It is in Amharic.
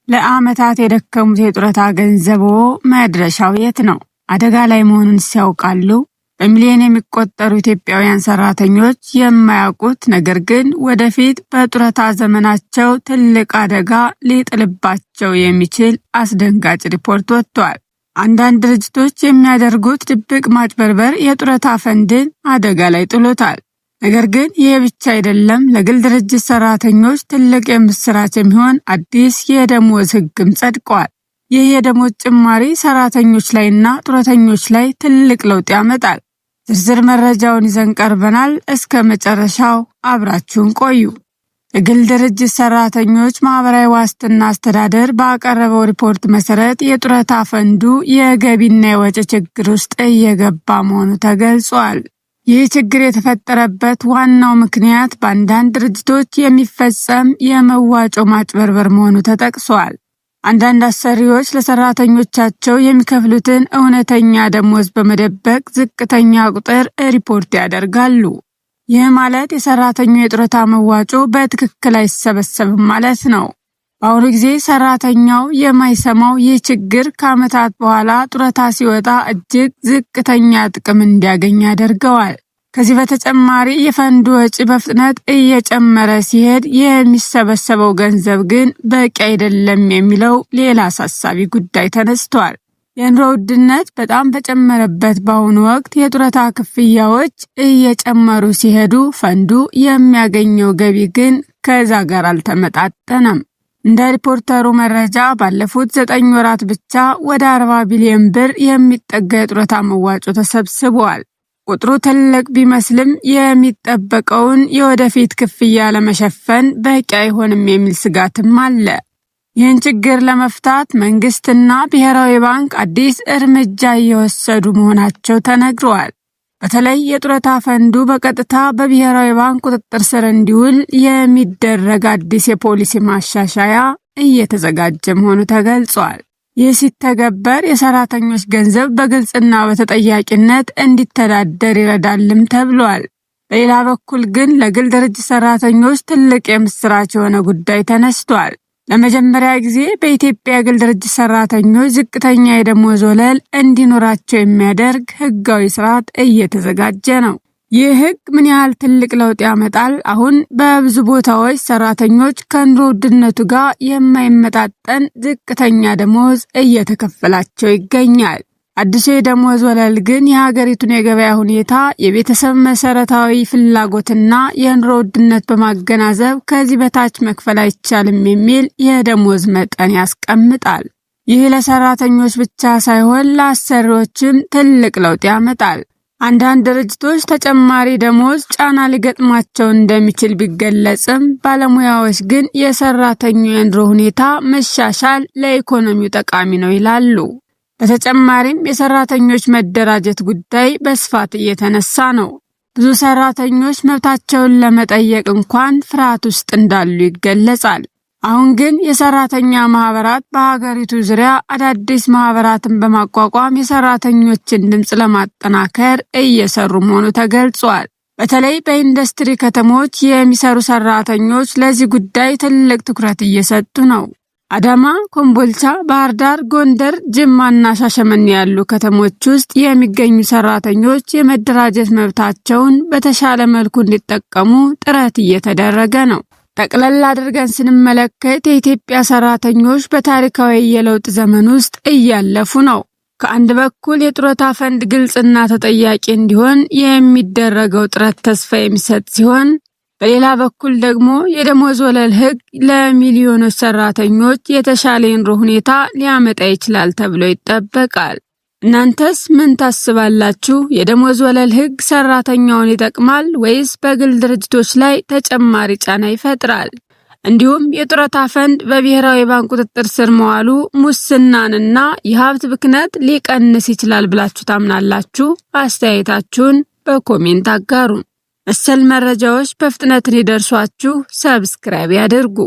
ለዓመታት የደከሙት የጡረታ ገንዘብዎ መድረሻው የት ነው? አደጋ ላይ መሆኑን ሲያውቃሉ? በሚሊዮን የሚቆጠሩ ኢትዮጵያውያን ሰራተኞች የማያውቁት ነገር ግን ወደፊት በጡረታ ዘመናቸው ትልቅ አደጋ ሊጥልባቸው የሚችል አስደንጋጭ ሪፖርት ወጥቷል። አንዳንድ ድርጅቶች የሚያደርጉት ድብቅ ማጭበርበር የጡረታ ፈንድን አደጋ ላይ ጥሎታል። ነገር ግን ይህ ብቻ አይደለም። ለግል ድርጅት ሰራተኞች ትልቅ የምስራች የሚሆን አዲስ የደሞዝ ሕግም ጸድቋል። ይህ የደሞዝ ጭማሪ ሰራተኞች ላይና ጡረተኞች ላይ ትልቅ ለውጥ ያመጣል። ዝርዝር መረጃውን ይዘን ቀርበናል። እስከ መጨረሻው አብራችሁን ቆዩ። የግል ድርጅት ሰራተኞች ማህበራዊ ዋስትና አስተዳደር ባቀረበው ሪፖርት መሰረት የጡረታ ፈንዱ የገቢና የወጪ ችግር ውስጥ እየገባ መሆኑ ተገልጿል። ይህ ችግር የተፈጠረበት ዋናው ምክንያት በአንዳንድ ድርጅቶች የሚፈጸም የመዋጮ ማጭበርበር መሆኑ ተጠቅሷል። አንዳንድ አሰሪዎች ለሰራተኞቻቸው የሚከፍሉትን እውነተኛ ደሞዝ በመደበቅ ዝቅተኛ ቁጥር ሪፖርት ያደርጋሉ። ይህ ማለት የሰራተኛው የጡረታ መዋጮ በትክክል አይሰበሰብም ማለት ነው። በአሁኑ ጊዜ ሰራተኛው የማይሰማው ይህ ችግር ከዓመታት በኋላ ጡረታ ሲወጣ እጅግ ዝቅተኛ ጥቅም እንዲያገኝ ያደርገዋል። ከዚህ በተጨማሪ የፈንዱ ወጪ በፍጥነት እየጨመረ ሲሄድ የሚሰበሰበው ገንዘብ ግን በቂ አይደለም የሚለው ሌላ አሳሳቢ ጉዳይ ተነስቷል። የኑሮ ውድነት በጣም በጨመረበት በአሁኑ ወቅት የጡረታ ክፍያዎች እየጨመሩ ሲሄዱ ፈንዱ የሚያገኘው ገቢ ግን ከዛ ጋር አልተመጣጠነም። እንደ ሪፖርተሩ መረጃ ባለፉት 9 ወራት ብቻ ወደ 40 ቢሊዮን ብር የሚጠጋ የጡረታ መዋጮ ተሰብስቧል። ቁጥሩ ትልቅ ቢመስልም የሚጠበቀውን የወደፊት ክፍያ ለመሸፈን በቂ አይሆንም የሚል ስጋትም አለ። ይህን ችግር ለመፍታት መንግስትና ብሔራዊ ባንክ አዲስ እርምጃ እየወሰዱ መሆናቸው ተነግሯል። በተለይ የጡረታ ፈንዱ በቀጥታ በብሔራዊ ባንክ ቁጥጥር ስር እንዲውል የሚደረግ አዲስ የፖሊሲ ማሻሻያ እየተዘጋጀ መሆኑ ተገልጿል። ይህ ሲተገበር የሰራተኞች ገንዘብ በግልጽና በተጠያቂነት እንዲተዳደር ይረዳልም ተብሏል። በሌላ በኩል ግን ለግል ድርጅት ሰራተኞች ትልቅ የምስራች የሆነ ጉዳይ ተነስቷል። ለመጀመሪያ ጊዜ በኢትዮጵያ የግል ድርጅት ሰራተኞች ዝቅተኛ የደሞዝ ወለል እንዲኖራቸው የሚያደርግ ሕጋዊ ስርዓት እየተዘጋጀ ነው። ይህ ሕግ ምን ያህል ትልቅ ለውጥ ያመጣል? አሁን በብዙ ቦታዎች ሰራተኞች ከኑሮ ውድነቱ ጋር የማይመጣጠን ዝቅተኛ ደሞዝ እየተከፈላቸው ይገኛል። አዲሱ የደሞዝ ወለል ግን የሀገሪቱን የገበያ ሁኔታ፣ የቤተሰብ መሰረታዊ ፍላጎትና የኑሮ ውድነት በማገናዘብ ከዚህ በታች መክፈል አይቻልም የሚል የደሞዝ መጠን ያስቀምጣል። ይህ ለሰራተኞች ብቻ ሳይሆን ለአሰሪዎችም ትልቅ ለውጥ ያመጣል። አንዳንድ ድርጅቶች ተጨማሪ ደሞዝ ጫና ሊገጥማቸው እንደሚችል ቢገለጽም፣ ባለሙያዎች ግን የሰራተኛው የኑሮ ሁኔታ መሻሻል ለኢኮኖሚው ጠቃሚ ነው ይላሉ። በተጨማሪም የሰራተኞች መደራጀት ጉዳይ በስፋት እየተነሳ ነው። ብዙ ሰራተኞች መብታቸውን ለመጠየቅ እንኳን ፍርሃት ውስጥ እንዳሉ ይገለጻል። አሁን ግን የሰራተኛ ማህበራት በሀገሪቱ ዙሪያ አዳዲስ ማህበራትን በማቋቋም የሰራተኞችን ድምፅ ለማጠናከር እየሰሩ መሆኑ ተገልጿል። በተለይ በኢንዱስትሪ ከተሞች የሚሰሩ ሰራተኞች ለዚህ ጉዳይ ትልቅ ትኩረት እየሰጡ ነው። አዳማ፣ ኮምቦልቻ፣ ባህር ዳር፣ ጎንደር፣ ጅማና ሻሸመኔ ያሉ ከተሞች ውስጥ የሚገኙ ሰራተኞች የመደራጀት መብታቸውን በተሻለ መልኩ እንዲጠቀሙ ጥረት እየተደረገ ነው። ጠቅለል አድርገን ስንመለከት የኢትዮጵያ ሰራተኞች በታሪካዊ የለውጥ ዘመን ውስጥ እያለፉ ነው። ከአንድ በኩል የጡረታ ፈንድ ግልጽና ተጠያቂ እንዲሆን የሚደረገው ጥረት ተስፋ የሚሰጥ ሲሆን፣ በሌላ በኩል ደግሞ የደሞዝ ወለል ሕግ ለሚሊዮኖች ሰራተኞች የተሻለ የኑሮ ሁኔታ ሊያመጣ ይችላል ተብሎ ይጠበቃል። እናንተስ ምን ታስባላችሁ? የደሞዝ ወለል ሕግ ሰራተኛውን ይጠቅማል ወይስ በግል ድርጅቶች ላይ ተጨማሪ ጫና ይፈጥራል? እንዲሁም የጡረታ ፈንድ በብሔራዊ ባንክ ቁጥጥር ስር መዋሉ ሙስናንና የሀብት ብክነት ሊቀንስ ይችላል ብላችሁ ታምናላችሁ? አስተያየታችሁን በ comment አጋሩን። መሰል መረጃዎች በፍጥነት እንዲደርሷችሁ subscribe ያድርጉ።